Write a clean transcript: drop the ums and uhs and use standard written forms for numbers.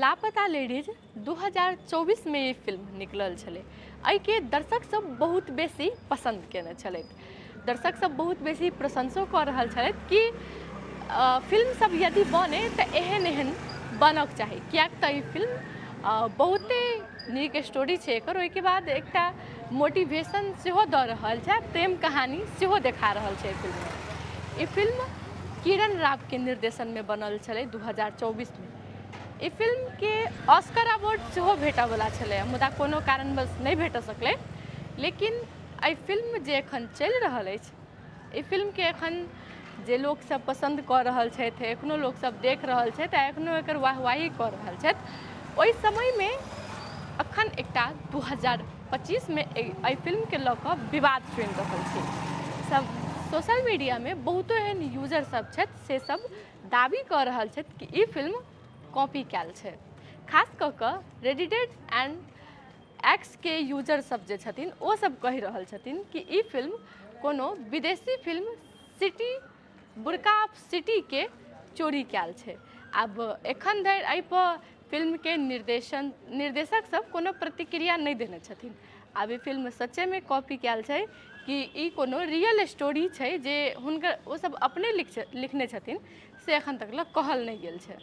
लापता लेडीज 2024मे ई फिल्म निकलल छलै। एहिके दर्शक सब बहुत बेसी पसन्द केने छलथि। दर्शक सब बहुत बेसी प्रशंसो कऽ रहल छलथि कि फिल्म सब यदि बने तऽ एहन एहन बनऽके चाही, किएक तऽ ई फिल्म बहुते नीक स्टोरी छै एकर। ओहिके बाद एकटा मोटिवेशन सेहो दऽ रहल छै, प्रेम कहानी सेहो देखा रहल छै एहि फिल्ममे। ई फिल्म किरण रावके निर्देशनमे बनल छलै 2024मे। ई फिल्मके ऑस्कर अवार्ड सेहो भेटऽवला छलै, मुदा कोनो कारणवश नहि भेट सकलै। लेकिन एहि फिल्म जे एखन चलि रहल अछि, एहि फिल्मके एखन जे लोकसब पसन्द कऽ रहल छथि, एखनो लोकसब देख रहल छथि आ एखनो एकर वाहवाही कऽ रहल छथि, ओहि समयमे एखन एकटा 2025मे एहि फिल्मके लऽ कऽ विवाद सुनि रहल छी। सब सोशल मीडियामे बहुतो एहन यूजर सब छथि, से सब दाबी कऽ रहल छथि कि ई फिल्म कॉपी कयल छै। खास कऽ कऽ रेडिडेड एंड एक्सके यूजर सब जे छथिन, ओ सब कहि रहल छथिन कि ई फिल्म कोनो विदेशी फिल्म सिटी बुरका ऑफ सिटीके चोरी कयल छै। आब एखन धरि एहिपर फिल्मके निर्देशन निर्देशक सब कोनो प्रतिक्रिया नहि देने छथिन। आब ई फिल्म सच्चेमे कॉपी कयल छै कि ई कोनो रियल स्टोरी छै जे हुनकर ओ सब अपने लिखने छथिन, से एखन तक लए कहल नहि गेल छै।